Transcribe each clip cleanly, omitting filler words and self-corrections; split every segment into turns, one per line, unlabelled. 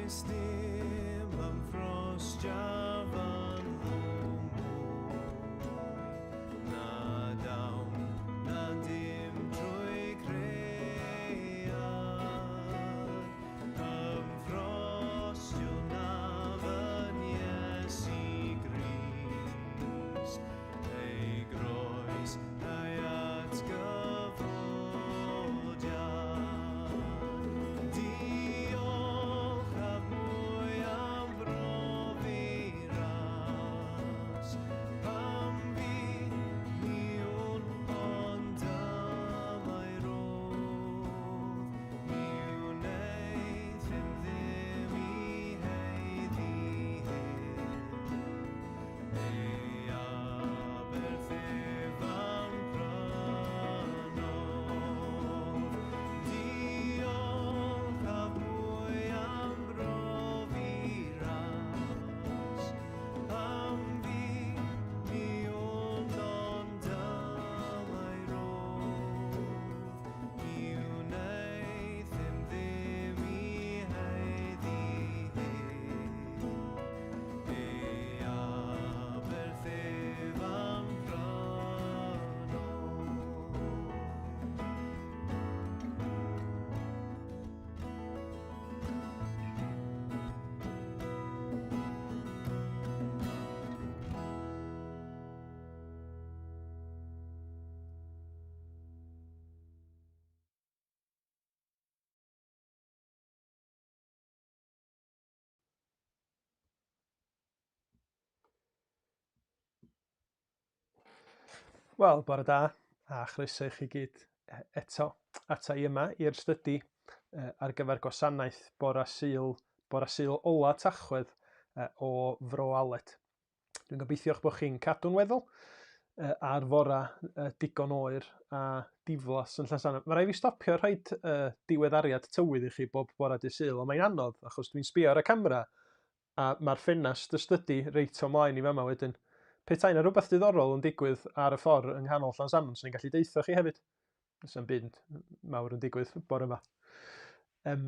Does dim ymffrostiaf ynddo mwy na dawn na dim trwy gread. Ymffrostio naf yn Iesu Grist, ei groes a'i atgyfodiad. Diolch am mwy am brofi ras, pam fi ni wn ond dyma'i rodd, ni wnaethum ddim i haeddu hyn. Ei aberth ef a'm prynodd. Diolch af mwy am brofi ras. Am fi, mi wn ond dyma'i rodd. Ni wnaethum ddim i haeddu hyn. Ei aberth ef a'm prynodd.
Wel, bore da, a chroeso i chi gyd eto ata i yma i'r stydi ar gyfer gwasanaeth bora Sul, bora Sul ola Tachwedd o Fro Aled. Dwi'n gobeithio'ch bod chi'n cadw'n weddol ar fora digon oer a diflas yn Llansannan. Mae rhaid fi stopio rhoi uh, diweddariad tywydd i chi bob bora dy Sul, ond mae'n anodd achos dwi'n sbio ar y camera a mae'r ffenast y stydi reit o mlaen i fama wedyn. Petai yna rhywbeth diddorol yn digwydd ar y ffordd yng nghanol Llansannan, swn i'n gallu deutha chi hefyd. Does na'm byd mawr yn digwydd bore yma. Um,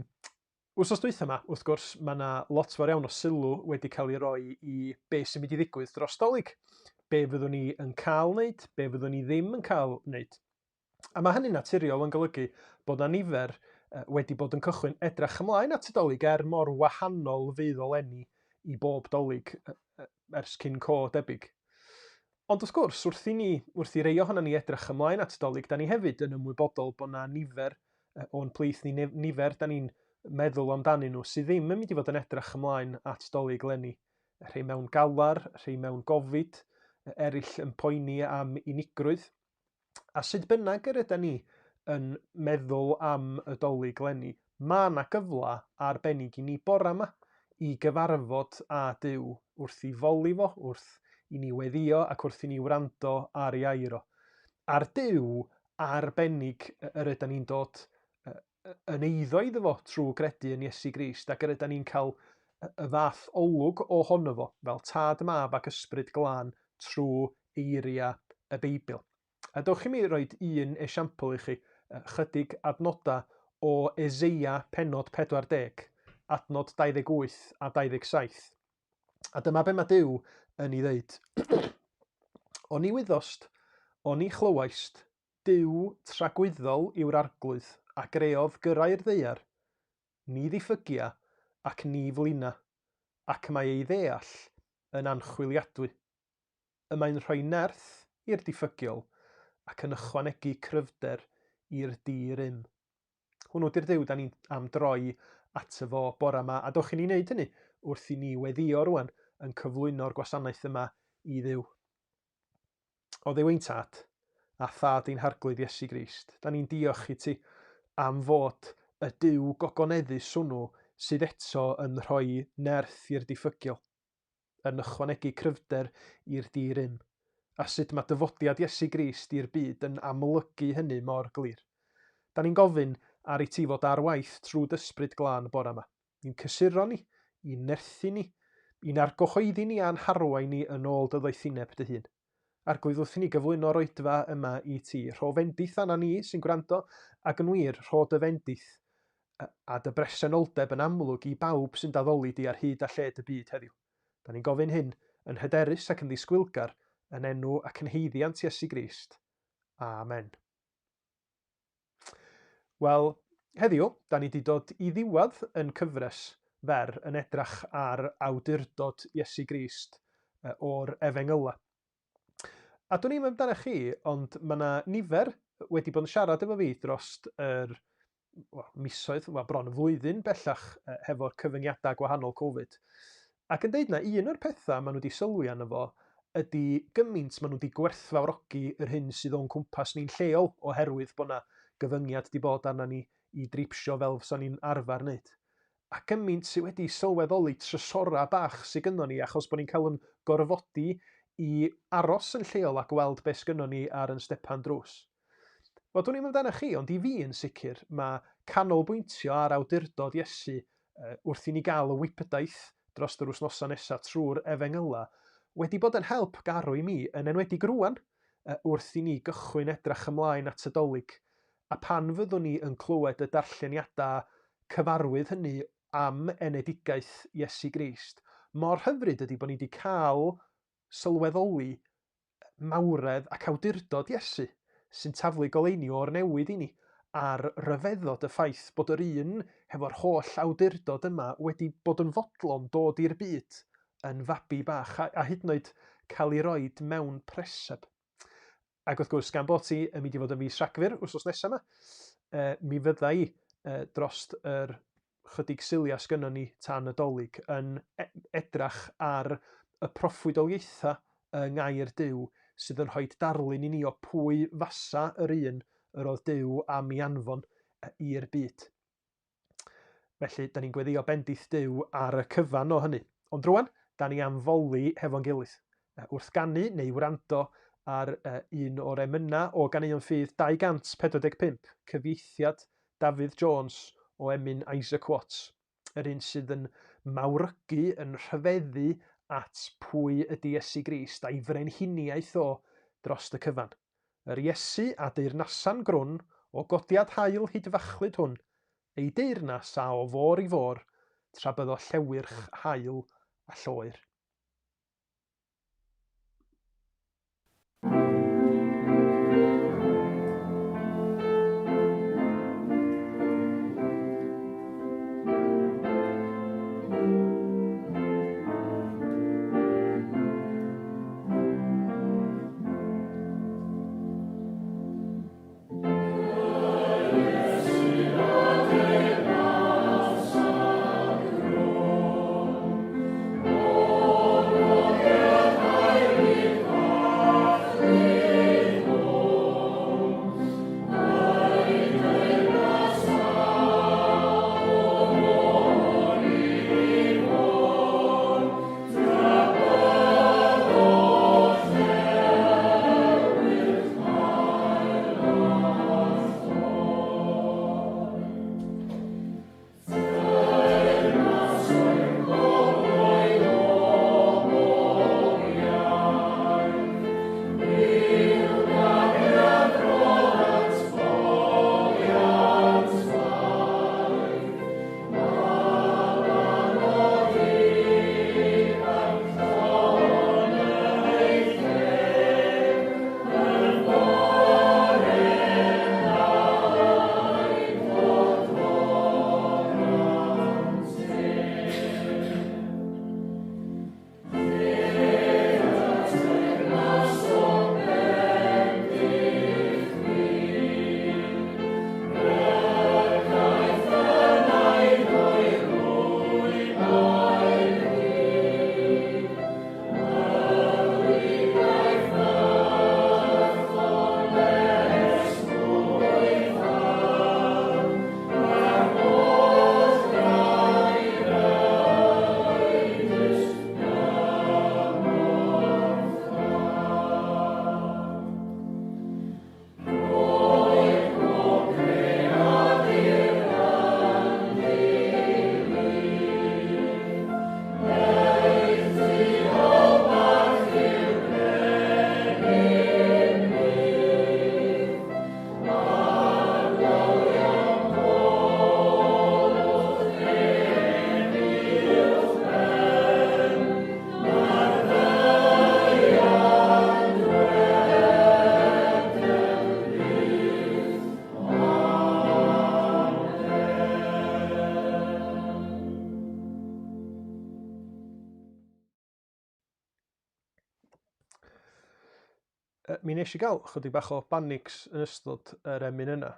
Wsos dwytha 'ma, wrth gwrs, mae 'na lot fawr iawn o sylw wedi cael ei roi i be sy'n mynd i ddigwydd dros Dolig. Be fyddwn ni yn cael wneud, be fyddwn ni ddim yn cael wneud. A mae hynny'n naturiol yn golygu bod 'na nifer wedi bod yn cychwyn edrach ymlaen at y Dolig er mor wahanol fydd o leni i bob Dolig ers cyn co debyg. Ond wrth gwrs, wrth i ni, wrth i rei ohonon ni edrych ymlaen at Dolig, da ni hefyd yn ymwybodol bod 'na nifer o'n plith ni, nifer da ni'n meddwl amdanyn nhw sydd ddim yn mynd i fod yn edrych ymlaen at Dolig leni. Rhei mewn galar, rhei mewn gofid, eraill yn poeni am unigrwydd. A sut bynnag yr ydan ni yn meddwl am y Dolig leni, mae 'na gyfle arbennig i ni bore 'ma i gyfarfod â Duw wrth i foli fo, wrth i ni weddïo ac wrth i ni wrando ar ei air o. A'r Duw arbennig yr ydan ni'n dod yn eiddo iddo fo trwy gredu yn Iesu Grist, ac yr ydan ni'n cael y fath olwg ohono fo, fel Tad, Mab ac Ysbryd Glân trwy eiriau y Beibl. A dewch i mi roed un esiampl i chi, chydig adnodau o Eseia pennod 40, adnod 28 a 27. A dyma be mae Duw yn ei ddeud. Oni wyddost, oni chlywaist, Duw tragwyddol yw'r Arglwydd, a greodd gyrrau'r ddaear, ni ddiffygia ac ni flina, ac mae ei ddeall yn anchwiliadwy. Y mae'n rhoi nerth i'r diffygiol ac yn ychwanegu cryfder i'r di-rym. Hwnnw 'di'r Duw 'da ni'n am droi ato fo bore 'ma, a dewch i ni wneud hynny wrth i ni weddïo rwan yn cyflwyno'r gwasanaeth yma i Dduw. O Dduw ein Tad, a Thad ein Harglwydd Iesu Grist, da ni'n diolch i ti am fod y Duw gogoneddus hwnnw sydd eto yn rhoi nerth i'r diffygiol, yn ychwanegu cryfder i'r di-rym, a sut mae dyfodiad Iesu Grist i'r byd yn amlygu hynny mor glir. Da ni'n gofyn ar i ti fod ar waith trwy d'Ysbryd Glân bore yma. I'n cysuro ni, i'n nerthu ni, i'n argyhoeddi ni a'n harwain ni yn ôl dy ddoethineb dy hun. Arglwydd, wrth i ni gyflwyno'r oedfa yma i ti, rho fendith arna ni sy'n gwrando, ac yn wir, rho dy fendith a dy bresenoldeb yn amlwg i bawb sy'n d'addoli di ar hyd a lled y byd heddiw. Da ni'n gofyn hyn yn hyderus ac yn ddisgwylgar yn enw ac yn haeddiant Iesu Grist. Amen. Wel, heddiw, da ni wedi dod i ddiwedd yn cyfres fer yn edrach ar awdurdod Iesu Grist o'r Efengylau. A dwn i'm amdanoch chi, ond mae yna nifer wedi bod yn siarad efo fi drost yr well, misoedd, well, bron y flwyddyn bellach hefo'r cyfyngiadau gwahanol Covid. Ac yn deud na, un o'r pethau maen nhw wedi sylwi arno fo ydy gymaint maen nhw wedi gwerthfawrogi yr hyn sydd o'n cwmpas ni'n lleol oherwydd bod 'na gyfyngiad 'di bod arna ni i dripsio fel fysa ni'n arfer wneud. A gymaint sydd wedi sylweddoli trysorau bach sydd gynnon ni achos bod ni'n cael yn gorfodi i aros yn lleol a gweld beth sgynnon ni ar yn stepan drws. Wel, dwn i'm amdanoch chi, ond i fi yn sicr, mae canolbwyntio ar awdurdod Iesu wrth i ni gael y wybodaeth dros yr wythnosau nesaf trwy'r efengylau wedi bod yn help garw i mi, yn enwedig rŵan, wrth i ni gychwyn edrach ymlaen at y Dolig. A pan fyddwn ni yn clywed y darlleniadau cyfarwydd hynny am enedigaeth Iesu Grist, mor hyfryd ydy bod ni wedi cael sylweddoli mawredd ac awdurdod Iesu, sy'n taflu goleuni o'r newydd i ni, ar ryfeddod y ffaith bod yr un hefo'r holl awdurdod yma wedi bod yn fodlon dod i'r byd yn fabi bach a, a hyd yn oed cael ei roed mewn preseb. Ac wrth gwrs, gan bod ti yn mynd i fod yn fis Rhagfyr wythnos nesaf yma, mi fydda i drost yr chydig Suliau sgynnon ni tan y Dolig yn e-, edrach ar y proffwydoliaethau yng Ngair Duw sydd yn rhoi darlun i ni o pwy fasa yr un yr oedd Duw am ei anfon i'r byd. Felly, da ni'n gweddio bendith Duw ar y cyfan o hynny. Ond rwan, da ni am foli hefo'n gilydd. Wrth ganu neu wrando ar un o'r emynau o Ganeuon Ffydd 245, cyfieithiad Dafydd Jones o emyn Isaac Watts, yr un sydd yn mawrygu, yn rhyfeddu at pwy ydy Iesu Grist a'i frenhiniaeth o drost y cyfan. Yr Iesu a deyrnasa'n grwn o godiad haul hyd fachlud hwn, ei deyrnas a o fôr i fôr, tra byddo llewyrch haul a lloer. Mi nes i gael chydig bach o banics yn ystod yr emyn yna,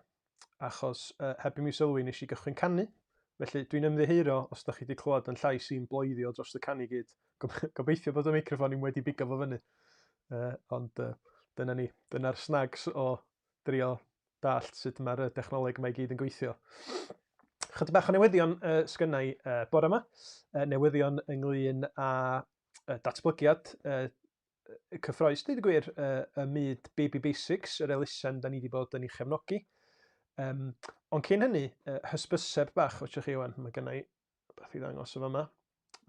achos heb i mi sylwi nes i gychwyn canu. Felly dwi'n ymddiheuro os da chi wedi clywed yn llais i'n bloeddio dros y canu gyd. Gobeithio bod y meicroffon i'm wedi bigo fo fyny. Ond dyna ni, dyna'r snags o drio dallt sut mae'r dechnoleg yma i gyd yn gweithio. Chydig bach o newyddion sgynna i bore yma. Newyddion ynglyn â datblygiad cyffroes, dweud y gwir, ym myd Baby Basics, yr elusen da ni wedi bod yn ei chefnogi. Um, ond cyn hynny, hysbyseb bach, os chi Iwan, mae gennau beth i ddangos o fama.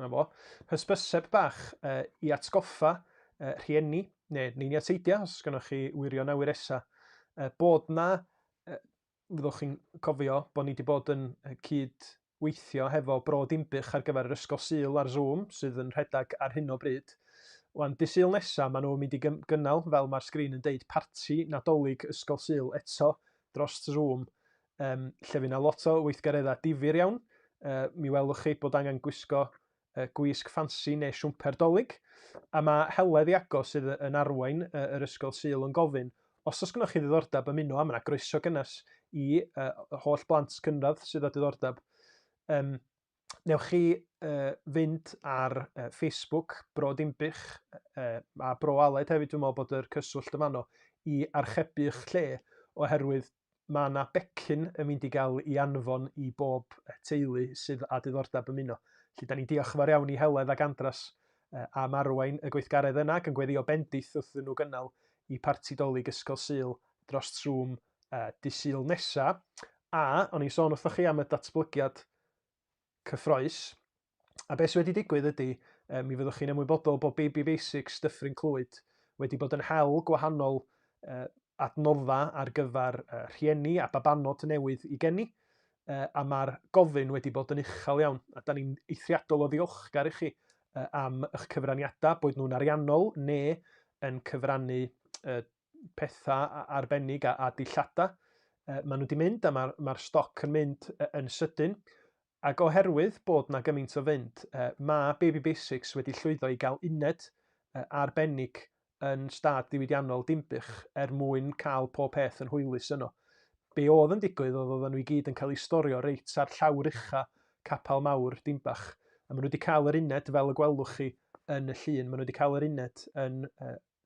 Na fo. Hysbyseb bach i atgoffa rhieni, neu neiniau teidiau, os gynnwch chi wirion a wiresa, bod na fyddwch chi'n cofio bod ni wedi bod yn cyd-weithio hefo Bro Dinbych ar gyfer yr Ysgol Sul ar Zoom sydd yn rhedeg ar hyn o bryd. Wan, dydd Sul nesa, maen nhw'n mynd i gynnal, fel mae'r sgrin yn deud, parti Nadolig Ysgol Sul eto dros Zoom, um, lle fydd yna lot o weithgareddau difyr iawn. Mi welwch chi bod angen gwisgo gwisg ffansi neu siwmper Dolig, a mae Heledd Iago sydd yn arwain yr Ysgol Sul yn gofyn os oes gennych chi ddiddordeb ymuno, a mae yna groeso gynnes i holl blant cynradd sydd â diddordeb. Um, newch chi fynd ar Facebook Bro Dinbych a Bro Aled hefyd, dwi'n meddwl bod yr cyswllt yn fanno, i archebu'ch lle, oherwydd Mae 'na becyn yn mynd i gael ei anfon i bob teulu sydd â diddordeb ymuno. Felly da ni'n diolch yn fawr iawn i Heledd ac Andras am arwain y gweithgaredd yna ac yn gweddïo bendith wrth iddyn nhw gynnal i parti Dolig Ysgol Sul dros Zoom dydd Sul nesa. A o'n i'n sôn wrthoch chi am y datblygiad cyffroes. A beth sydd wedi digwydd ydy, mi fyddwch chi'n ymwybodol bod Baby Basics Dyffryn Clwyd wedi bod yn hel gwahanol adnoddau ar gyfer rhieni a babanod newydd i geni, a mae'r gofyn wedi bod yn uchel iawn, a da ni'n eithriadol o ddiolchgar i chi am eich cyfraniadau, boed nhw'n ariannol neu yn cyfrannu pethau arbennig a dillada. Maen nhw wedi mynd a mae'r mae stoc yn mynd yn sydyn. Ac oherwydd bod 'na gymaint o fynd, mae Baby Basics wedi llwyddo i gael uned arbennig yn stad ddiwydiannol Dinbych er mwyn cael pob peth yn hwylus yno. Be oedd yn digwydd oedd oedden nhw i gyd yn cael eu storio reit ar llawr ucha Capel Mawr Dinbach. A maen nhw wedi cael yr uned fel y gwelwch chi yn y llun, maen nhw wedi cael yr uned yn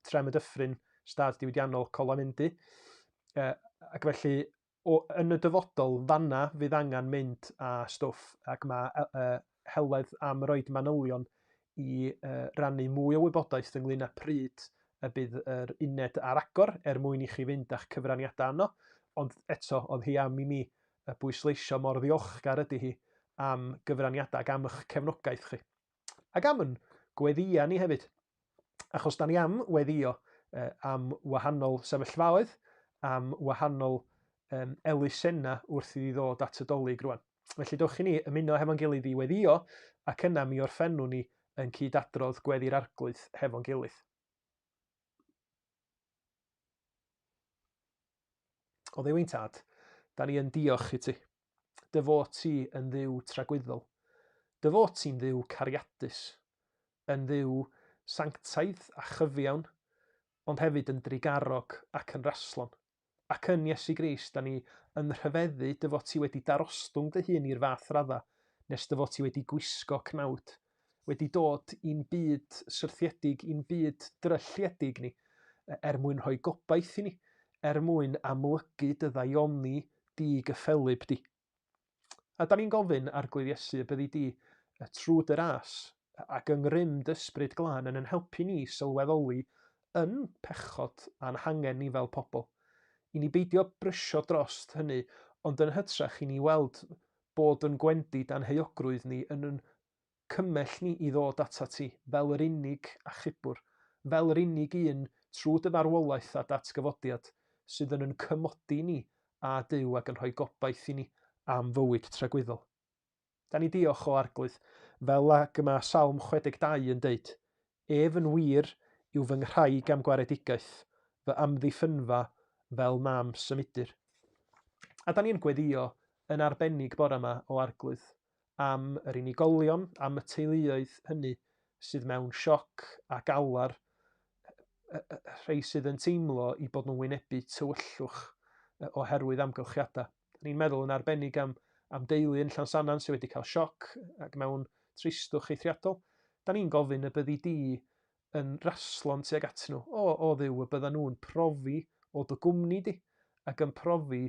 Trem y Dyffryn, stad diwydiannol Colamundy. Ac felly o, yn y dyfodol, fanna fydd angen mynd â stwff, ac mae Heledd am roid manylion i rannu mwy o wybodaeth ynglyn â pryd y bydd yr uned ar agor er mwyn i chi fynd â'ch cyfraniadau yno, ond eto, oedd hi am i mi bwysleisio mor ddiolchgar ydy hi am gyfraniadau ac am eich cefnogaeth chi. Ac am yn gweddïau ni hefyd. Achos da ni am weddïo am wahanol sefyllfaoedd, am wahanol um, elusennau wrth iddi ddod at y dolyg rwan. Felly dewch i ni ymuno hefo'n gilydd i weddïo, ac yna mi orffennwn ni yn cyd-adrodd gweddi'r Arglwydd hefo'n gilydd. O Dduw ein Tad, da ni yn diolch i ti. Dy fod ti yn Dduw tragwyddol. Dy fod ti'n Dduw cariadus, yn Dduw sanctaidd a chyfiawn, ond hefyd yn drugarog ac yn raslon. Ac yn Iesu Grist, da ni yn rhyfeddu dy fod ti wedi darostwng dy hun i'r fath radda, nes dy fod ti wedi gwisgo cnawd, wedi dod i'n byd syrthiedig, i'n byd drylliedig ni, er mwyn rhoi gobaith i ni, er mwyn amlygu dy ddaioni di gyffelyb di. A da ni'n gofyn, Arglwydd Iesu, y byddi di, trwy dy ras, ac yng ngrym dy ysbryd glân, yn yn helpu ni sylweddoli yn pechod a'n hangen ni fel pobl. I ni beidio brysio drost hynny, ond yn hytrach i ni weld bod yn gwendid a'n heuogrwydd ni yn yn cymell ni i ddod atat ti fel yr unig achubwr, fel yr unig un trwy dy farwolaeth a datgyfodiad sydd yn yn cymodi ni â Duw ac yn rhoi gobaith i ni am fywyd tragwyddol. Da ni diolch o Arglwydd, fel ag y mae Salm 62 yn deud, Ef yn wir yw fy nghraig a'm gwaredigaeth, fy amddiffynfa fel na'm symudir. A da ni yn gweddïo yn arbennig bore yma o Arglwydd, am yr unigolion, am y teuluoedd hynny sydd mewn sioc a galar. rhai sydd yn teimlo i bod nhw'n wynebu tywyllwch oherwydd amgylchiadau. Da ni'n meddwl yn arbennig am, am deulu yn Llansannan sydd wedi cael sioc ac mewn tristwch eithriadol. Da ni'n gofyn y byddi di yn raslon tuag at nhw. O, o Dduw, y byddan nhw'n profi o dy gwmni di ac yn profi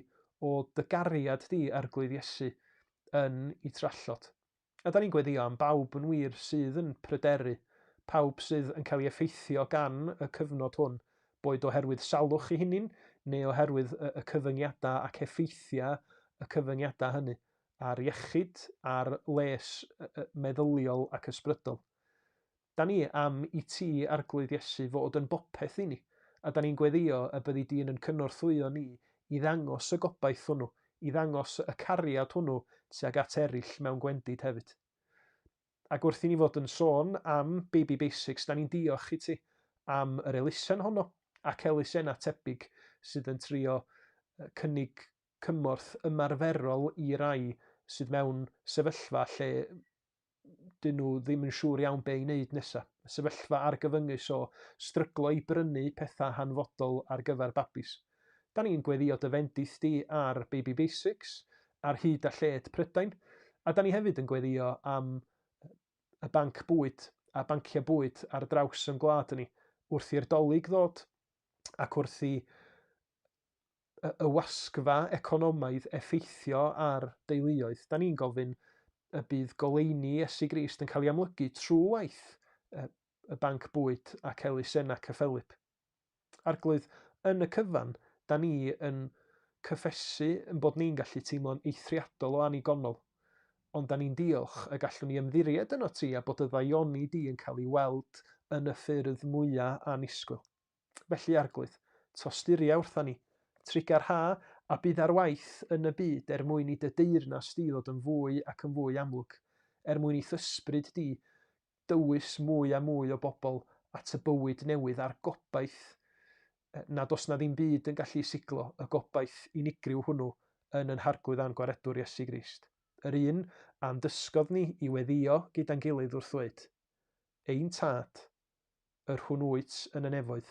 o dy gariad di, Arglwydd Iesu, yn i trallod. A da ni'n gweddio am bawb yn wir sydd yn pryderu, pawb sydd yn cael ei effeithio gan y cyfnod hwn, boed oherwydd salwch ei hunin neu oherwydd y, y cyfyngiadau ac effeithiau y cyfyngiadau hynny ar iechyd, ar les meddyliol ac ysbrydol. Da ni am i ti, Arglwydd Iesu, fod yn bopeth i ni, a da ni'n gweddio y byddi di yn yn cynorthwyo ni i ddangos y gobaith hwnnw, i ddangos y cariad hwnnw tuag at eraill mewn gwendid hefyd. Ac wrth i ni fod yn sôn am Baby Basics, da ni'n diolch i ti am yr elusen honno ac elusennau tebyg sydd yn trio cynnig cymorth ymarferol i rai sydd mewn sefyllfa lle dyn nhw ddim yn siŵr iawn be i wneud nesa. Sefyllfa argyfyngus o stryglo i brynu pethau hanfodol ar gyfer babis. Da ni'n gweddio dy fendith di ar Baby Basics, ar hyd a lled Prydain, a da ni hefyd yn gweddio am y banc bwyd a banciau bwyd ar draws yn gwlad ni, wrth i'r Dolig ddod ac wrth i y wasgfa economaidd effeithio ar deuluoedd. Da ni'n gofyn y bydd goleuni Iesu Grist yn cael ei amlygu trwy waith y banc bwyd ac elusennau cyffelyb. Arglwydd, yn y cyfan, da ni yn cyffesu yn bod ni'n gallu teimlo'n eithriadol o annigonol, ond da ni'n diolch y gallwn ni ymddiried yno ti a bod y ddaioni di yn cael ei weld yn y ffyrdd mwyaf annisgwyl. Felly, Arglwydd, tosturia wrtha ni, trugarha a bydd ar waith yn y byd er mwyn i dy deyrnas di ddod yn fwy ac yn fwy amlwg, er mwyn i'th ysbryd di dywys mwy a mwy o bobl at y bywyd newydd a'r gobaith nad oes 'na ddim byd yn gallu siglo y gobaith unigryw hwnnw yn yn Harglwydd a'n Gwaredwr Iesu Grist, yr un a'n dysgodd ni i weddïo gyda'n gilydd wrth ddweud, Ein Tad, yr hwn wyt yn y nefoedd.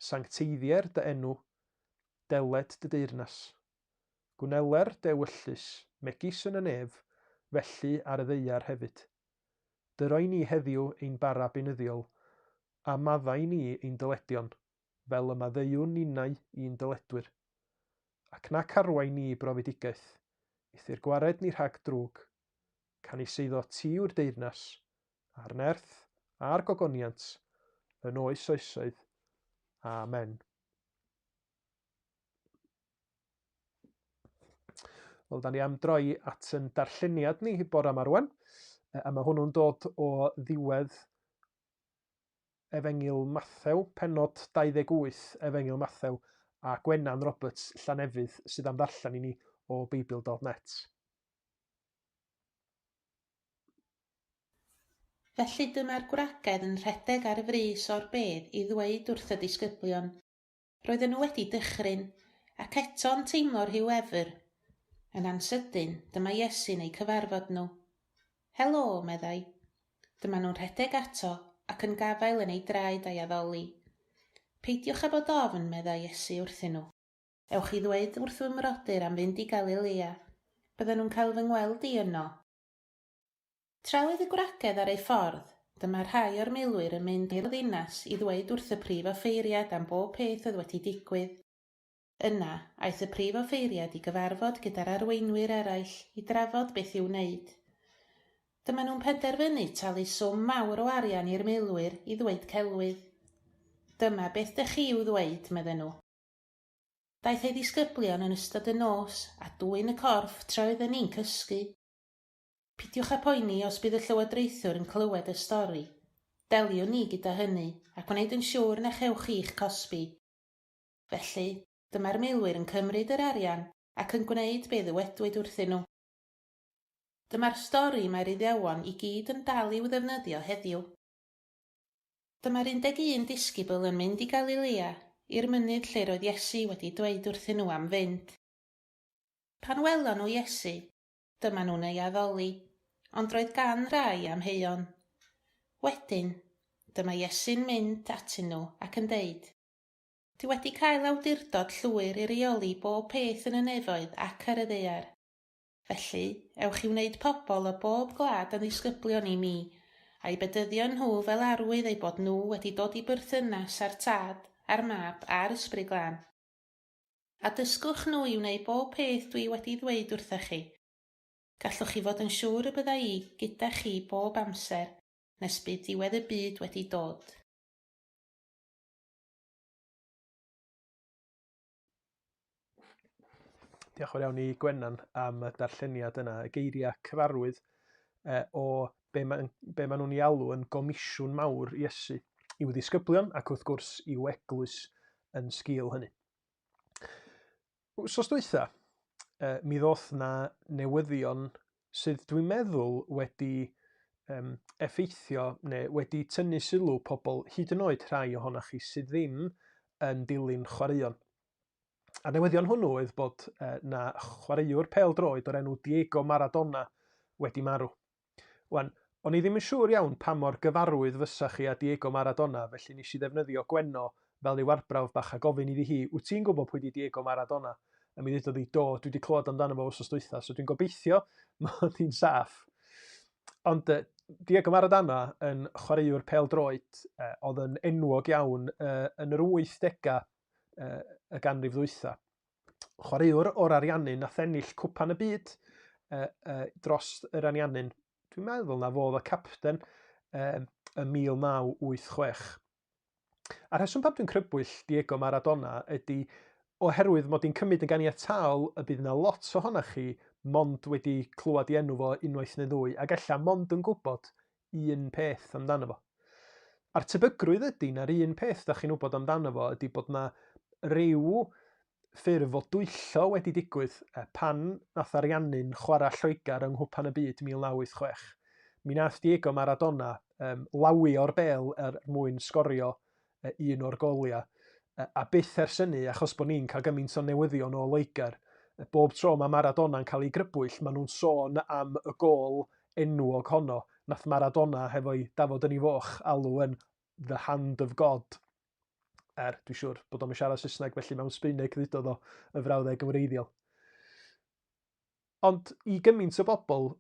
Sancteiddier dy enw, deled dy deyrnas. Gwneler dy ewyllys, megis yn y nef, felly ar y ddaear hefyd. Dyro i ni heddiw ein bara beunyddiol, a maddau i ni ein dyledion, fel y maddeuwn ninnau i'n dyledwyr. Ac nac arwain ni i brofedigaeth, eithr gwared ni rhag drwg. Canys eiddo ti yw'r deyrnas, a'r nerth, a'r gogoniant, yn oes oesoedd. Amen. Wel, da ni am droi at yn darlleniad ni bore yma rwan, a mae hwnnw'n dod o ddiwedd Efengyl Mathew, pennod 28 Efengyl Mathew, a Gwenan Roberts Llanefydd sydd am ddarllen i ni o Beibl.net.
Felly dyma'r gwragedd yn rhedeg ar frys o'r bedd i ddweud wrth y disgyblion. Roedden nhw wedi dychryn, ac eto yn teimlo rhyw wefr. Yna'n sydyn, dyma Iesu'n eu cyfarfod nhw. Helo, meddai. Dyma nhw'n rhedeg ato ac yn gafael yn ei draed a'i addoli. Peidiwch â bod ofn, meddai Iesu wrthyn nhw. Ewch i ddweud wrth fy mrodyr am fynd i Galilea. Bydden nhw'n cael fy ngweld i yno. Tra oedd y gwragedd ar eu ffordd, dyma rhai o'r milwyr yn mynd i'r ddinas i ddweud wrth y prif offeiriad am bob peth oedd wedi digwydd. Yna, aeth y prif offeiriad i gyfarfod gyda'r arweinwyr eraill i drafod beth i'w wneud. Dyma nhw'n penderfynu talu swm mawr o arian i'r milwyr i ddweud celwydd. Dyma beth dych chi i'w ddweud, medden nhw. Daeth ei ddisgyblion yn ystod y nos a dwyn y corff tra oedden ni'n cysgu. Peidiwch â phoeni os bydd y llywodraethwr yn clywed y stori. Deliwn ni gyda hynny, a gwneud yn siŵr na chewch chi'ch cosbi. Felly, dyma'r milwyr yn cymryd yr arian ac yn gwneud be ddywedwyd wrthyn nhw. Dyma'r stori mae'r Iddewon i gyd yn dal i'w ddefnyddio heddiw. Dyma'r 11 disgybl yn mynd i Galilea, i'r mynydd lle roedd Iesu wedi dweud wrthyn nhw am fynd. Pan welon nhw Iesu, Dyma nhw'n ei addoli, ond roedd gan rai amheuon. Wedyn, Dyma Iesu'n mynd atyn nhw ac yn deud, Dwi wedi cael awdurdod llwyr i reoli bob peth yn y nefoedd ac ar y ddaear. Felly, ewch i wneud pobl o bob gwlad yn ddisgyblion i mi, a'u bedyddio nhw fel arwydd eu bod nhw wedi dod i berthynas â'r Tad, a'r Mab, a'r Ysbryd Glân. A dysgwch nhw i wneud bob peth dwi wedi ddweud wrthych chi. Gallwch chi fod yn siŵr y bydda i gyda chi bob amser, nes bydd diwedd y byd wedi dod.
Diolch yn fawr iawn i Gwennan am y darlleniad yna, y geiriau cyfarwydd eh, o be, ma, be maen nhw'n ei alw yn gomisiwn mawr Iesu i'w ddisgyblion ac wrth gwrs i'w eglwys yn sgil hynny. Wsos dwytha, eh, mi ddoth na newyddion sydd dwi'n meddwl wedi um, effeithio neu wedi tynnu sylw pobl hyd yn oed rhai ohonoch chi sydd ddim yn dilyn chwaraeon. A'r newyddion hwnnw oedd bod eh, na chwaraewr pêl-droed o'r enw Diego Maradona wedi marw. Wan, o'n i ddim yn siŵr iawn pa mor gyfarwydd fysa chi â Diego Maradona, felly nes i ddefnyddio Gwenno fel ryw arbrawf bach a gofyn iddi hi, wyt ti'n gwybod pwy di Diego Maradona? A mi ddeudodd hi, do, dwi wedi clywed amdano fo wsos dwytha, so dwi'n gobeithio mod i'n saff. Ond uh, Diego Maradona yn chwaraewr pêl-droed uh, oedd yn enwog iawn uh, yn yr 80au y ganrif ddwytha. Chwaraewr o'r Ariannin nath ennill Cwpan y Byd uh, uh, dros yr Ariannin. Dwi'n meddwl na fo oedd y capten uh, ym 1986. A'r rheswm pam dwi'n crybwyll Diego Maradona ydy oherwydd mod i'n cymryd yn ganiataol y bydd yna lot ohonoch chi mond wedi clywed i enw fo unwaith neu ddwy, ac ella mond yn gwybod un peth amdano fo. A'r tebygrwydd ydy na'r un peth da chi'n wybod amdano fo ydy bod na ryw ffurf o dwyllo wedi digwydd pan nath Ariannin chwarae Lloegr yng Nghwpan y Byd 1986. Mi nath Diego Maradona um, lawio'r bêl er mwyn sgorio un o'r goliau. A byth ers hynny, achos bod ni'n cael gymaint o newyddion o Loegr, bob tro mae Maradona'n cael ei grybwyll, maen nhw'n sôn am y gôl enwog honno nath Maradona hefo'i dafod yn ei foch alw yn The Hand of God. Er, dwi'n siŵr bod o'm yn siarad Saesneg, felly mewn Sbaeneg ddudodd o y frawddeg yn wreiddiol. Ond i gymaint o bobl,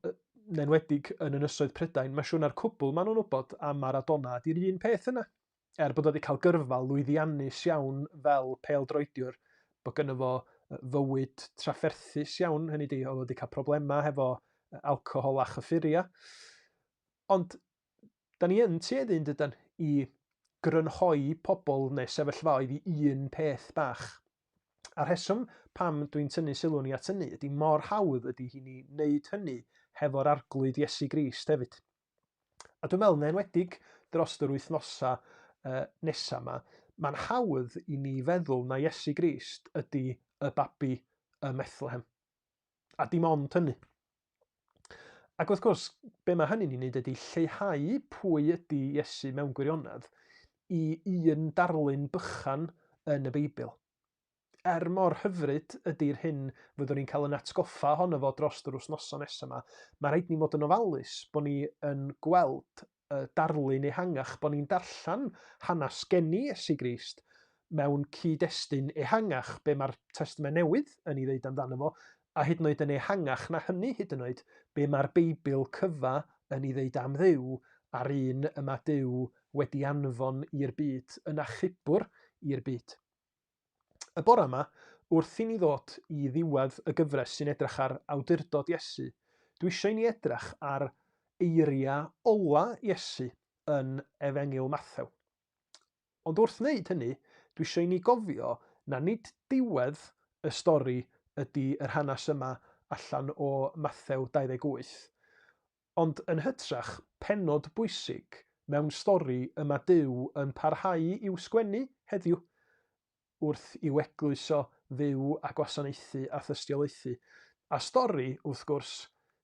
yn enwedig yn Ynysoedd Prydain, mae'n siŵr na'r cwbl maen nhw'n wybod am Maradona ydy'r un peth yna. Er bod o wedi cael gyrfa lwyddiannus iawn fel pêl-droediwr, bod gynno fo fywyd trafferthus iawn, hynny ydi, oedd o wedi cael problemau hefo alcohol a chyffuriau. Ond da ni yn tueddu yn dydan i grynhoi pobl neu sefyllfaoedd i un peth bach. A'r rheswm pam dwi'n tynnu sylw ni at hynny ydy mor hawdd ydy hi ni wneud hynny hefo'r Arglwydd Iesu Grist hefyd. A dwi'n meddwl, yn enwedig dros yr wythnosau uh, nesaf yma, mae'n hawdd i ni feddwl na Iesu Grist ydy y babi ym Methlehem. A dim ond hynny. Ac wrth gwrs, be mae hynny'n ei wneud ydy lleihau pwy ydy Iesu mewn gwirionedd i un darlun bychan yn y Beibl. Er mor hyfryd ydy'r hyn fyddwn ni'n cael yn atgoffa ohono fo dros yr wythnosau nesaf yma, mae rhaid ni fod yn ofalus bod ni yn gweld y darlun ehangach, bod ni'n darllen hanes geni Iesu Grist mewn cyd-destun ehangach, be mae'r Testament Newydd yn ei ddeud amdano fo, a hyd yn oed yn ehangach na hynny hyd yn oed, be mae'r Beibl cyfa yn ei ddeud am Dduw a'r un y mae Duw wedi anfon i'r byd, yn achubwr i'r byd. Y bore yma, wrth i ni ddod i ddiwedd y gyfres sy'n edrych ar awdurdod Iesu, dwi eisiau i ni edrych ar eiriau ola Iesu yn Efengyl Mathew. Ond wrth wneud hynny, dwi eisiau i ni gofio na nid diwedd y stori ydy yr hanes yma allan o Mathew 28, Ond yn hytrach, pennod bwysig mewn stori y mae Duw yn parhau i'w sgwennu heddiw, wrth i'w eglwys o fyw a gwasanaethu a thystiolaethu. A stori, wrth gwrs,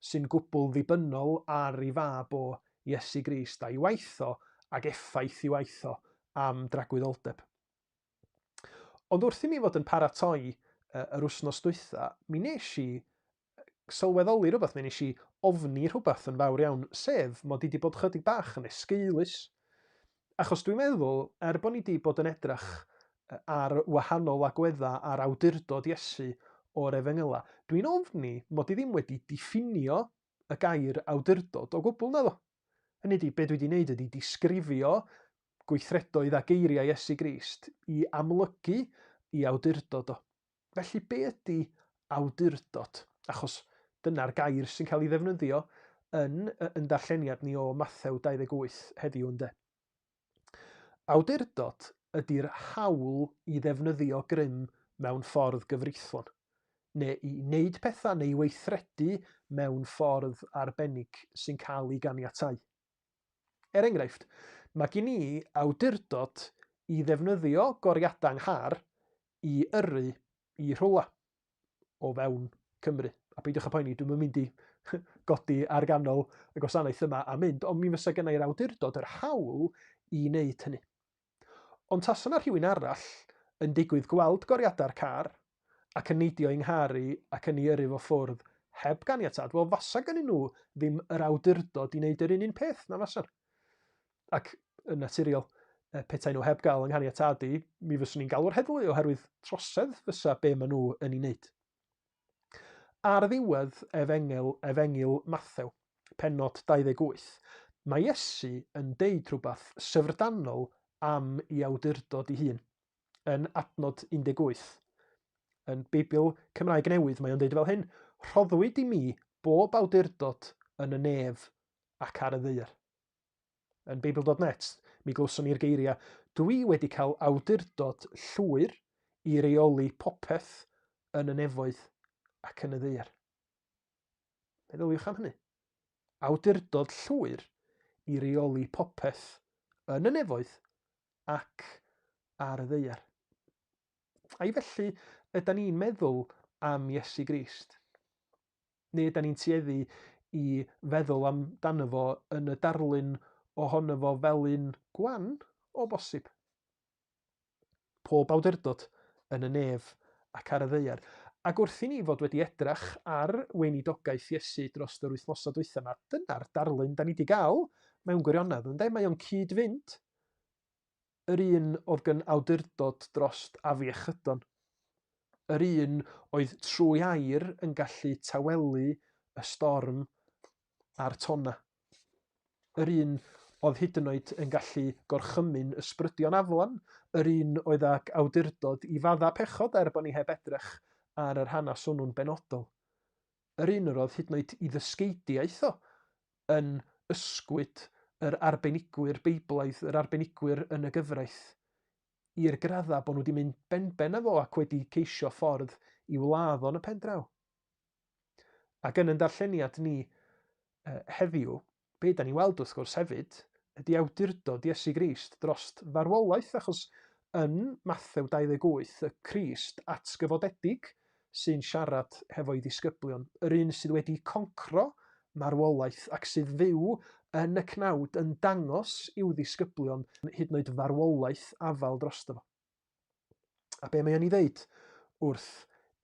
sy'n gwbl ddibynnol ar ei fab o, Iesu Grist, a'i waith o, ac effaith ei waith o am dragwyddoldeb. Ond wrth i mi fod yn paratoi yr wythnos dwytha, mi nes i sylweddoli rhywbeth, neu nes i ofni rhywbeth yn fawr iawn, sef mod i wedi bod chydig bach yn esgeulus. Achos dwi'n meddwl, er bod ni 'di bod yn edrych ar wahanol agweddau ar awdurdod Iesu o'r Efengylau, dwi'n ofni mod i ddim wedi diffinio y gair awdurdod o gwbl, naddo? Hynny ydi, be dwi 'di wneud ydi disgrifio gweithredoedd a geiriau Iesu Grist i amlygu i awdurdod o. Felly be ydy awdurdod? Achos dyna'r gair sy'n cael ei ddefnyddio yn yn darlleniad ni o Mathew 28 heddiw ynde. Awdurdod ydy'r hawl i ddefnyddio grym mewn ffordd gyfreithlon, neu i wneud pethau neu weithredu mewn ffordd arbennig sy'n cael ei ganiatáu. Er enghraifft, mae gen i awdurdod i ddefnyddio goriadau 'nghar i yrru i rhywle o fewn Cymru. A peidiwch â poeni, dwi'm yn mynd i godi ar ganol y gwasanaeth yma a mynd, ond mi fysa gen i'r awdurdod, yr hawl i wneud hynny. Ond tasa 'na rhywun arall yn digwydd gweld goriadau'r car ac yn neidio i 'nghar i ac yn ei yrru fo ffwrdd heb ganiatâd, wel fasa gynnyn nhw ddim yr awdurdod i wneud yr un un peth, na fasan? Ac yn naturiol, petai nhw heb gael 'y nghaniatâd i, mi fyswn i'n galw'r heddlu oherwydd trosedd fysa be maen nhw yn ei wneud. Ar ddiwedd Efengyl, Efengyl Mathew, pennod 28, mae Iesu yn deud rhywbeth syfrdanol am ei awdurdod ei hun. Yn adnod 18, yn Beibl Cymraeg Newydd, mae o'n deud fel hyn, Rhoddwyd i mi bob awdurdod yn y nef ac ar y ddaear. Yn Beibl.net, mi glywson ni'r geiriau, Dw i wedi cael awdurdod llwyr i reoli popeth yn y nefoedd ac yn y ddaear. Meddyliwch am hynny. Awdurdod llwyr i reoli popeth yn y nefoedd ac ar y ddaear. Ai felly ydan ni'n meddwl am Iesu Grist? Neu ydan ni'n tueddu i feddwl amdano fo yn y darlun ohono fo fel un gwan, o bosib? Pob awdurdod yn y nef ac ar y ddaear. Ac wrth i ni fod wedi edrach ar weinidogaeth Iesu dros yr wythnosau dwytha yma, dyna'r darlun da ni wedi gael mewn gwirionedd, ynde? Mae o'n cyd-fynd. Yr un oedd gan awdurdod drost afiechydon. Yr un oedd trwy air yn gallu tawelu y storm a'r tonnau. Yr un oedd hyd yn oed yn gallu gorchymyn ysbrydion aflan. Yr un oedd ag awdurdod i faddau pechod er bod ni heb edrych ar yr hanes hwnnw'n benodol. Yr un yr oedd hyd yn oed i ddysgeidiaeth o yn ysgwyd yr arbenigwyr Beiblaidd, yr arbenigwyr yn y gyfraith, i'r graddau bod nhw wedi mynd benben â fo ac wedi ceisio ffordd i'w ladd o yn y pen draw. Ac yn yn darlleniad ni heddiw, be da ni'n weld wrth gwrs hefyd, ydy awdurdod Iesu Grist drost farwolaeth, achos yn Mathew 28, y Crist atgyfodedig sy'n siarad hefo'i ddisgyblion, yr un sydd wedi concro marwolaeth ac sydd fyw yn y cnawd yn dangos i'w ddisgyblion hyd yn oed farwolaeth afal drosto fo. A be mae o'n ei ddeud wrth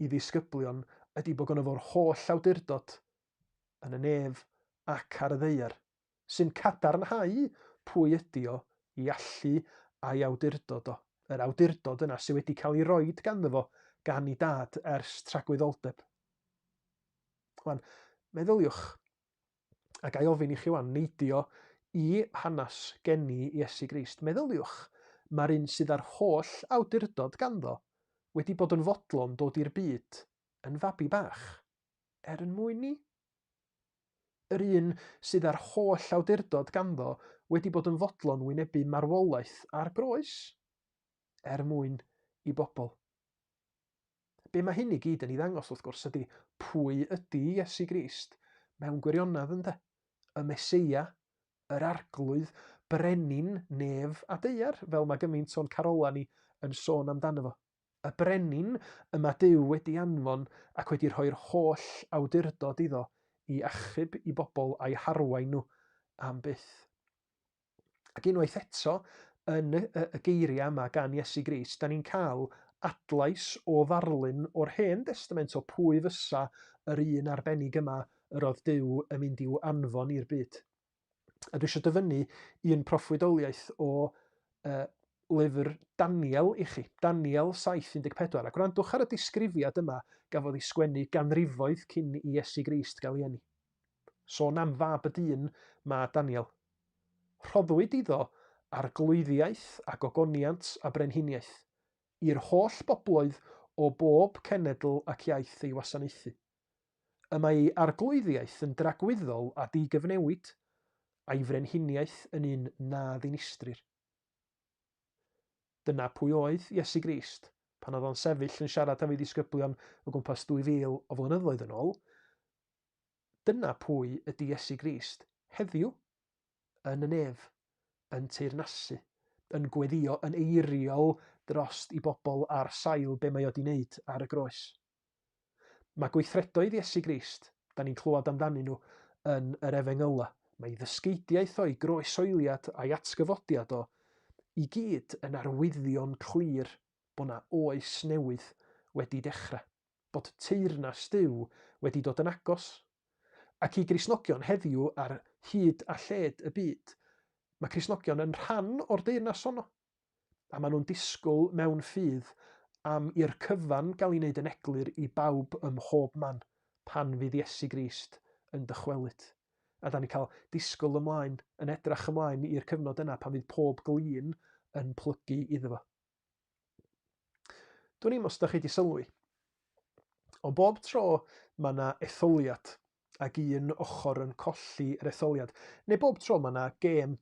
i ddisgyblion ydy bod gynno fo'r holl awdurdod yn y nef ac ar y ddaear, sy'n cadarnhau pwy ydy o, i allu a'i awdurdod o, yr awdurdod yna sydd wedi cael ei roid ganddo fo gan ei dad ers tragwyddoldeb. Wan, meddyliwch, a ga i ofyn i chi wan, neidio i hanes geni Iesu Grist. Meddyliwch, mae'r un sydd â'r holl awdurdod ganddo wedi bod yn fodlon dod i'r byd yn fabi bach. Er yn mwyn ni? Yr un sydd â'r holl awdurdod ganddo wedi bod yn fodlon wynebu marwolaeth ar groes er mwyn i bobl. Be mae hyn i gyd yn ei ddangos, wrth gwrs, ydy pwy ydy Iesu Grist mewn gwirionedd, ynde? Y Meseia, yr Arglwydd, brenin nef a daear, fel mae gymaint o'n carolau ni yn sôn amdano fo. Y brenin y mae Duw wedi anfon ac wedi rhoi'r holl awdurdod iddo i achub i bobl a'i harwain nhw am byth. Ac unwaith eto, yn y, y, y geiriau yma gan Iesu Grist, da ni'n cael adlais o ddarlun o'r Hen Destament o pwy fysa yr un arbennig yma yr oedd Duw yn mynd i'w anfon i'r byd. A dwi eisiau dyfynnu un proffwydoliaeth o lyfr Daniel i chi, Daniel 7:14, a gwrandwch ar y disgrifiad yma gafodd ei sgwennu ganrifoedd cyn i Iesu Grist gael ei eni. Sôn am fab y dyn mae Daniel. Rhoddwyd iddo arglwyddiaeth a gogoniant a brenhiniaeth, i'r holl bobloedd o bob cenedl ac iaith ei wasanaethu. Y mae ei arglwyddiaeth yn dragwyddol a digyfnewid, a'i frenhiniaeth yn un na ddinistrir. Dyna pwy oedd Iesu Grist, pan oedd o'n sefyll yn siarad efo'i ddisgyblion o gwmpas 2000 o flynyddoedd yn ôl. Dyna pwy ydy Iesu Grist heddiw, yn y nef, yn teyrnasu, yn gweddio yn eiriol drost i bobl ar sail be mae o 'di wneud ar y groes. Mae gweithredoedd Iesu Grist, da ni'n clywed amdanyn nhw yn yr Efengylau, mae ei ddysgeidiaeth o'i groesoeliad a'i atgyfodiad o, i gyd yn arwyddion clir bod 'na oes newydd wedi dechrau, bod teyrnas Duw wedi dod yn agos. Ac i Gristnogion heddiw ar hyd a lled y byd, mae Cristnogion yn rhan o'r deyrnas honno. A maen nhw'n disgwyl mewn ffydd am i'r cyfan gael ei wneud yn eglur i bawb ym mhob man pan fydd Iesu Grist yn dychwelyd. A da ni'n cael disgwyl ymlaen, yn edrach ymlaen i'r cyfnod yna pan fydd pob glin yn plygu iddo fo. Dwn i'm os da chi wedi sylwi, ond bob tro mae yna etholiad ac un ochr yn colli yr etholiad, neu bob tro mae yna gêm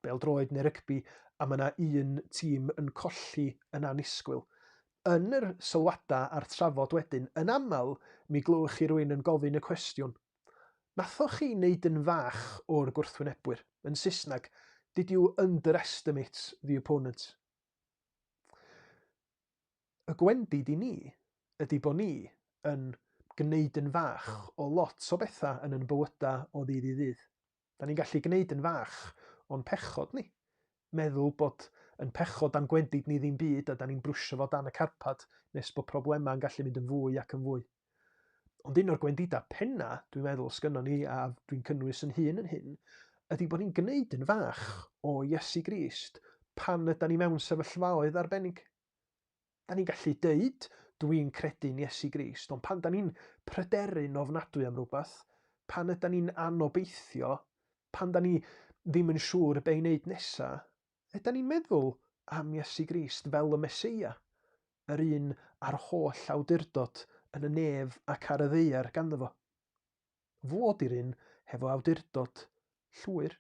bêl-droed neu rygbi a mae 'na un tîm yn colli yn annisgwyl. Yn yr sylwadau a'r trafod wedyn, yn aml mi glywch chi rywun yn gofyn y cwestiwn, Nathoch chi wneud yn fach o'r gwrthwynebwyr? Yn Saesneg, Did you underestimate the opponent? Y gwendid i ni ydy bod ni yn gwneud yn fach o lot o bethau yn yn bywydau o ddydd i ddydd. Da ni'n gallu gwneud yn fach o'n pechod ni. Meddwl bod yn pechod a'n gwendid ni ddim byd a da ni'n brwsio fo dan y carpad nes bod problemau yn gallu mynd yn fwy ac yn fwy. Ond un o'r gwendidau penna, dwi'n meddwl, sgynnon ni, a dwi'n cynnwys yn hun yn hyn, ydy bod ni'n gwneud yn fach o Iesu Grist pan yda ni mewn sefyllfaoedd arbennig. Da ni'n gallu deud, dwi'n credu'n Iesu Grist, ond pan da ni'n pryderu'n ofnadwy am rhywbeth, pan yda ni'n anobeithio, pan da ni ddim yn siŵr be i wneud nesa, yda ni'n meddwl am Iesu Grist fel y Meseia, yr un â'r holl awdurdod yn y nef ac ar y ddaear ganddo fo. Fo 'di'r un hefo awdurdod llwyr.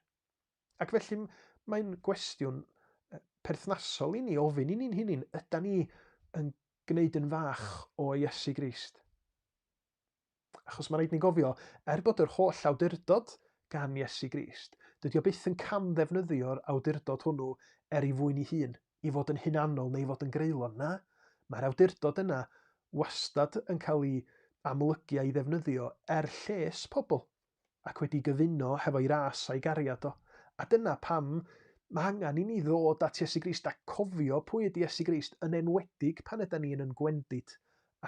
Ac felly mae'n gwestiwn perthnasol i ni ofyn i ni'n hunain, yda ni yn gwneud yn fach o Iesu Grist? Achos mae rhaid ni gofio, er bod yr holl awdurdod gan Iesu Grist, dydy o byth yn camddefnyddio'r awdurdod hwnnw er ei fwyn ei hun, i fod yn hunanol neu i fod yn greulon. Na, mae'r awdurdod yna wastad yn cael ei amlygu a'i ddefnyddio er lles pobl. ac wedi gyfuno hefo'i ras a'i gariad o. A dyna pam mae angen i ni ddod at Iesu Grist a cofio pwy ydy Iesu Grist, yn enwedig pan ydy ni yn yn gwendid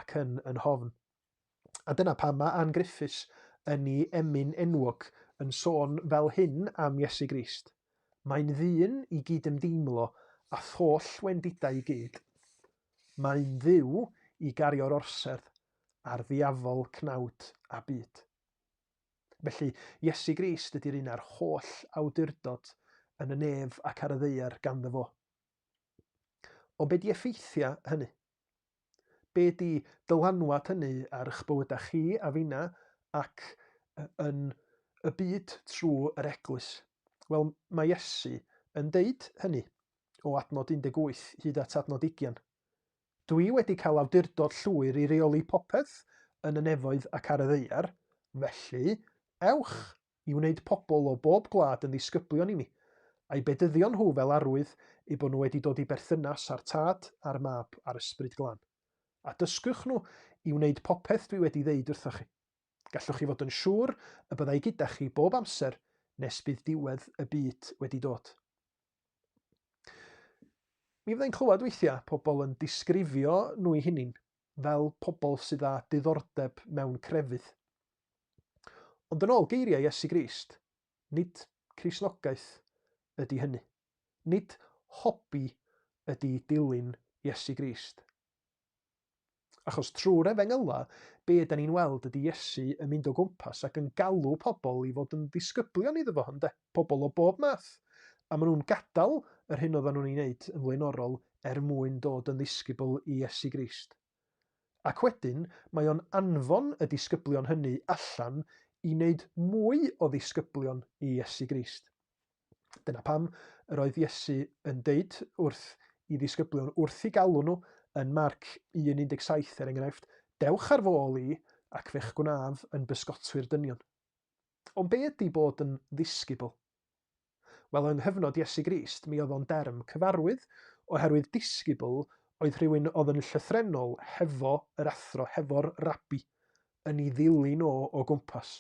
ac yn yn hofn. A dyna pam mae Ann Griffiths yn ei emyn enwog yn sôn fel hyn am Iesu Grist. Mae'n ddyn i gydymdeimlo â tholl wendidau i gyd. Mae'n dduw i gario'r orsedd a'r ddiafol cnawd a byd. Felly, Iesu Grist ydy'r un â'r holl awdurdod yn y nef ac ar y ddaear ganddo fo. Ond be di effeithiau hynny? Be di dylanwad hynny ar eich bywydau chi a finna ac yn y byd trwy yr eglwys? Wel, mae Iesu yn deud hynny o adnod 18 hyd at adnod 20. Dwi wedi cael awdurdod llwyr i reoli popeth yn y nefoedd ac ar y ddaear, felly, ewch, i wneud pobl o bob gwlad yn ddisgyblion i mi, a'u bedyddio nhw fel arwydd eu bod nhw wedi dod i berthynas â'r Tad, a'r Mab, a'r Ysbryd Glân. A dysgwch nhw i wneud popeth dwi wedi ddeud wrthoch chi. Gallwch chi fod yn siŵr y bydda i gyda chi bob amser nes bydd diwedd y byd wedi dod. Mi fyddai'n clywed weithiau pobl yn disgrifio nhw eu hunain fel pobl sydd â diddordeb mewn crefydd. Ond yn ôl geiriau Iesu Grist, nid Cristnogaeth ydy hynny. Nid hobi ydy dilyn Iesu Grist. Achos trwy'r efengyla, be yda ni'n weld ydy Iesu yn mynd o gwmpas ac yn galw pobl i fod yn ddisgyblion iddo fo, ynde? Pobl o bob math. A maen nhw'n gadael yr hyn oedden nhw'n ei wneud yn flaenorol er mwyn dod yn ddisgybl i Iesu Grist. Ac wedyn, mae o'n anfon y disgyblion hynny allan i wneud mwy o ddisgyblion i Iesu Grist. Dyna pam yr oedd Iesu yn deud wrth i ddisgyblion wrth i galw nhw yn Marc 1:17 er enghraifft, Dewch ar fy ôl i, ac fe'ch gwnaf yn bysgotwyr dynion. Ond be ydy bod yn ddisgybl? Wel, yng nghyfnod Iesu Grist, mi oedd o'n derm cyfarwydd, oherwydd disgybl oedd rhywun oedd yn llythrennol hefo yr athro, hefo'r rabi. yn ei ddilyn o o gwmpas,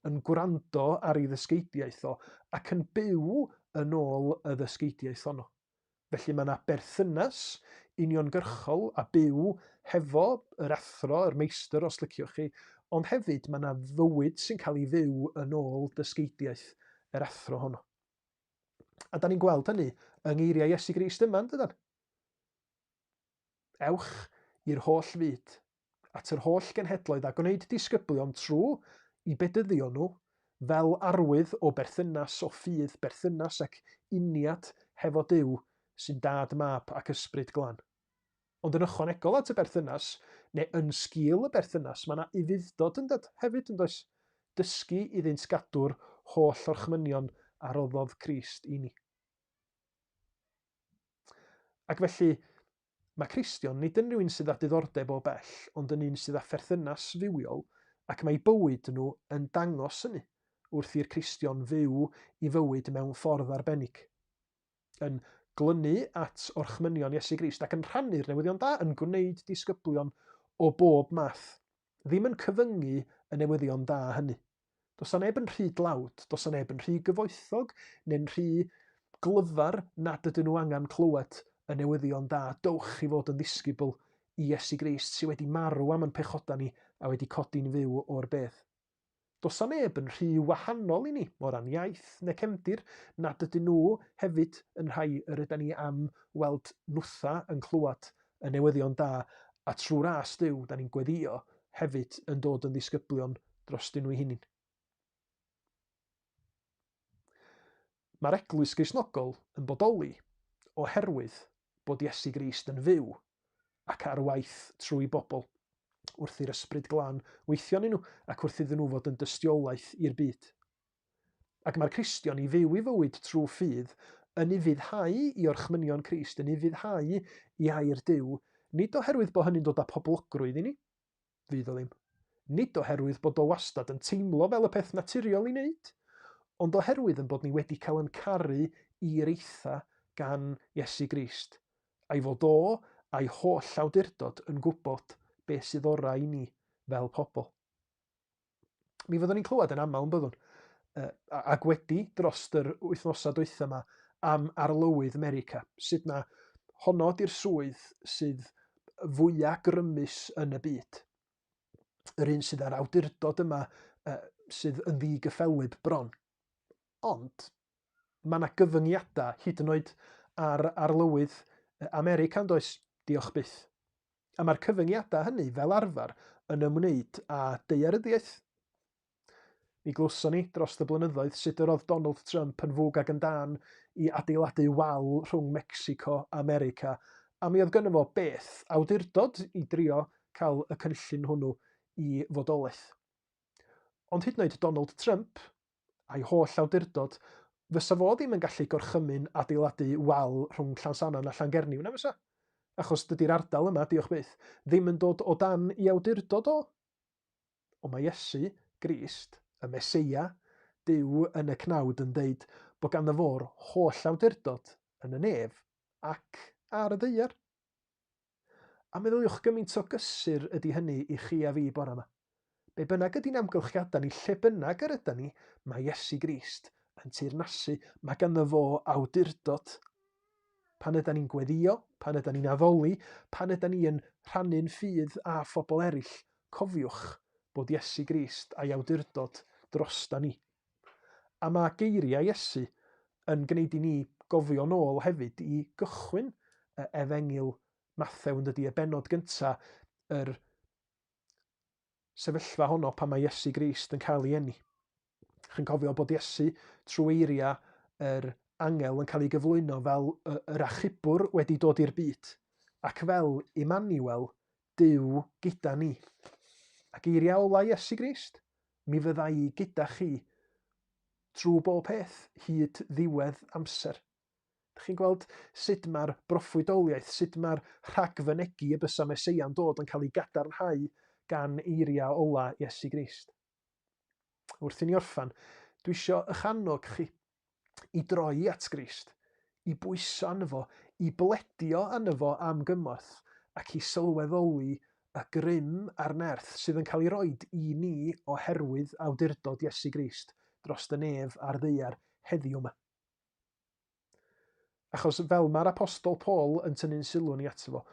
yn gwrando ar ei ddysgeidiaeth o, ac yn byw yn ôl y ddysgeidiaeth honno. Felly mae yna berthynas uniongyrchol a byw hefo yr athro, yr meistr os liciwch chi, ond hefyd mae yna fywyd sy'n cael ei fyw yn ôl dysgeidiaeth yr athro honno. A da ni'n gweld hynny yng ngeiriau Iesu Grist yma, yn dydan? Ewch i'r holl fyd, at yr holl genhedloedd a gwneud disgyblion trwy i bedyddio nhw fel arwydd o berthynas, o ffydd, berthynas ac uniad hefo Duw sy'n Dad, Mab ac Ysbryd Glân. Ond yn ychwanegol at y berthynas, neu yn sgil y berthynas, mae yna ufudd-dod yn dod hefyd, yn does? Dysgu iddynt gadw'r holl orchmynion a roddodd Crist i ni. Ac felly, mae Cristion nid yn rhywun sydd â diddordeb o bell, ond yn un sydd â pherthynas fywiol, ac mae eu bywyd nhw yn dangos hynny, wrth i'r Cristion fyw i fywyd mewn ffordd arbennig. Yn glynu at orchmynion Iesu Grist ac yn rhannu'r newyddion da, yn gwneud disgyblion o bob math, ddim yn cyfyngu y newyddion da hynny. Does 'na neb yn rhy dlawd, does 'na neb yn rhy gyfoethog neu'n rhy glyfar nad ydyn nhw angen clywed y newyddion da. Dowch i fod yn ddisgybl i Iesu Grist sydd wedi marw am ein pechodau ni a wedi codi'n fyw o'r bedd. Does 'na neb yn rhy wahanol i ni o ran iaith neu cefndir nad ydyn nhw hefyd yn rhai yr ydan ni am weld nwtha yn clywed y newyddion da a trwy ras Duw da ni'n gweddio hefyd yn dod yn ddisgyblion drostyn nhw eu hunain. Mae'r Eglwys Gristnogol yn bodoli oherwydd bod Iesu Grist yn fyw ac ar waith trwy bobl, wrth i'r Ysbryd Glân weithio yn nhw ac wrth iddyn nhw fod yn dystiolaeth i'r byd. Ac mae'r Cristion i fyw i fywyd trwy ffydd yn ufuddhau i orchmynion Crist, yn ufuddhau i air Duw, nid oherwydd bod hynny'n dod â poblogrwydd i ni, Fydd o ddim. Nid oherwydd bod o wastad yn teimlo fel y peth naturiol i wneud, ond oherwydd yn bod ni wedi cael yn caru i'r eitha gan Iesu Grist, a'i fod o a'i holl awdurdod yn gwybod beth sydd orau i ni fel pobl. Mi fyddwn ni'n clywed yn aml yn byddwn, ac wedi dros yr wythnosau dwytha yma, am arlywydd America, sut na honno di'r swydd sydd fwyaf grymus yn y byd. Yr un sydd â'r awdurdod yma uh, sydd yn ddigyffelyb bron. Ond mae yna gyfyngiadau hyd yn oed ar arlywydd America yn does? Diolch byth. A mae'r cyfyngiadau hynny fel arfer yn ymwneud â daearyddiaeth. Mi glywson ni dros y blynyddoedd sut yr oedd Donald Trump yn fwg ag yn dân i adeiladu wal rhwng Mecsico a America, a mi oedd gynno fo beth awdurdod i drio cael y cynllun hwnnw i fodolaeth. Ond hyd yn oed Donald Trump, a'i holl awdurdod, fysa fo ddim yn gallu gorchymyn adeiladu wal rhwng Llansannan a Llangernyw, na fysa? Achos dydy'r ardal yma, diolch byth, ddim yn dod o dan i awdurdod o. Ond mae Iesu Grist, y Meseia, Duw yn y cnawd yn deud bod ganddo fo'r holl awdurdod yn y nef ac ar y ddaear. A meddyliwch gymaint o gysur ydy hynny i chi a fi bore yma. Be bynnag ydy'n amgylchiadau ni, lle bynnag yr ydan ni, mae Iesu Grist yn teyrnasu, mae ganddo fo awdurdod. Pan ydan ni'n gweddio, pan ydan ni'n addoli, pan ydan ni yn rhannu'n ffydd â phobl eraill, cofiwch bod Iesu Grist a'i awdurdod drosta ni. A mae geiriau Iesu yn gwneud i ni gofio nôl hefyd i gychwyn y Efengyl Mathew yn dydi, y bennod gynta, yr sefyllfa honno pan mae Iesu Grist yn cael ei eni. Chi'n cofio bod Iesu trwy eiriau yr angel yn cael ei gyflwyno fel yr achubwr wedi dod i'r byd, ac fel Immanuel, Duw gyda ni. A geiriau ola Iesu Grist, mi fydda i gyda chi trwy bob peth, hyd ddiwedd amser. Dych chi'n gweld sut mae'r broffwydoliaeth, sut mae'r rhagfynegi y bysa Meseia'n dod yn cael ei gadarnhau gan eiriau ola Iesu Grist. Wrth i ni orffan, dwi isio eich annog chi i droi at Grist, i bwyso arno fo, i bledio arno fo am gymorth ac i sylweddoli y grym a'r nerth sydd yn cael ei roed i ni oherwydd awdurdod Iesu Grist dros y nef a'r ddaear heddiw 'ma. Achos fel mae'r Apostol Paul yn tynnu'n sylw ni ato fo,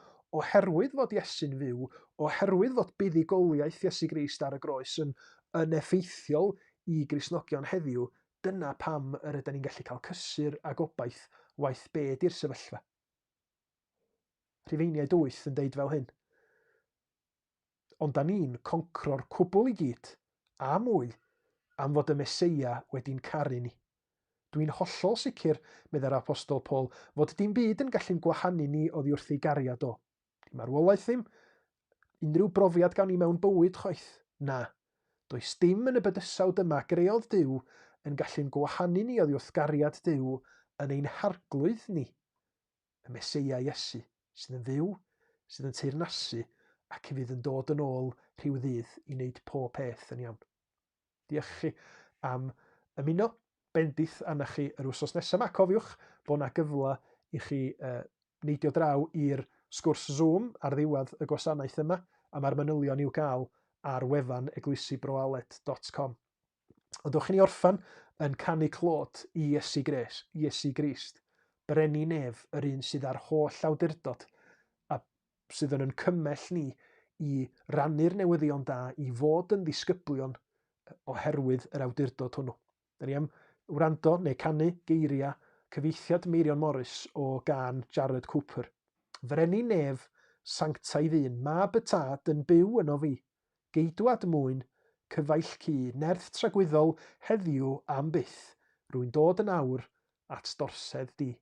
oherwydd fod Iesu'n fyw, oherwydd fod buddugoliaeth Iesu Grist ar y groes yn, yn effeithiol i Gristnogion heddiw, dyna pam yr ydyn ni'n gallu cael cysur a gobaith waeth be di'r sefyllfa. Rhufeiniaid 8 yn deud fel hyn. Ond da ni'n concro'r cwbl i gyd, a mwy, am fod y Meseia wedi'n caru ni. Dwi'n hollol sicr, meddai'r Apostol Paul, fod dim byd yn gallu'n gwahanu ni oddi wrth ei gariad o. Dim marwolaeth ddim, unrhyw brofiad gawn ni mewn bywyd chwaith. Na. Does dim yn y bydysawd yma greodd Duw yn gallu'n gwahanu ni oddi wrth gariad Duw yn ein Harglwydd ni, y Meseia Iesu, sydd yn fyw, sydd yn teyrnasu ac fydd yn dod yn ôl rhyw ddydd i wneud pob peth yn iawn. Diolch i chi am ymuno. Bendith arna chi yr wsos nesaf yma. Cofiwch bod yna gyfle i chi uh, neidio draw i'r sgwrs Zoom ar ddiwedd y gwasanaeth yma, a mae'r manylion i'w gael ar wefan eglwysibroaled.com. Ond dewch i ni orffan yn canu clod i Iesu Gres, Iesu Grist, Brenin Nef, yr un sydd â'r holl awdurdod a sydd yn yn cymell ni i rannu'r newyddion da, i fod yn ddisgyblion oherwydd yr awdurdod hwnnw. Da ni am wrando neu canu geiriau cyfieithiad Meirion Morris o gân Jared Cooper. Frenin Nef, sanctaidd un, mab y tad yn byw yno fi. Geidwad mwyn, cyfaill cu, nerth tragwyddol, heddiw am byth, rwy'n dod yn awr at d'orsedd di.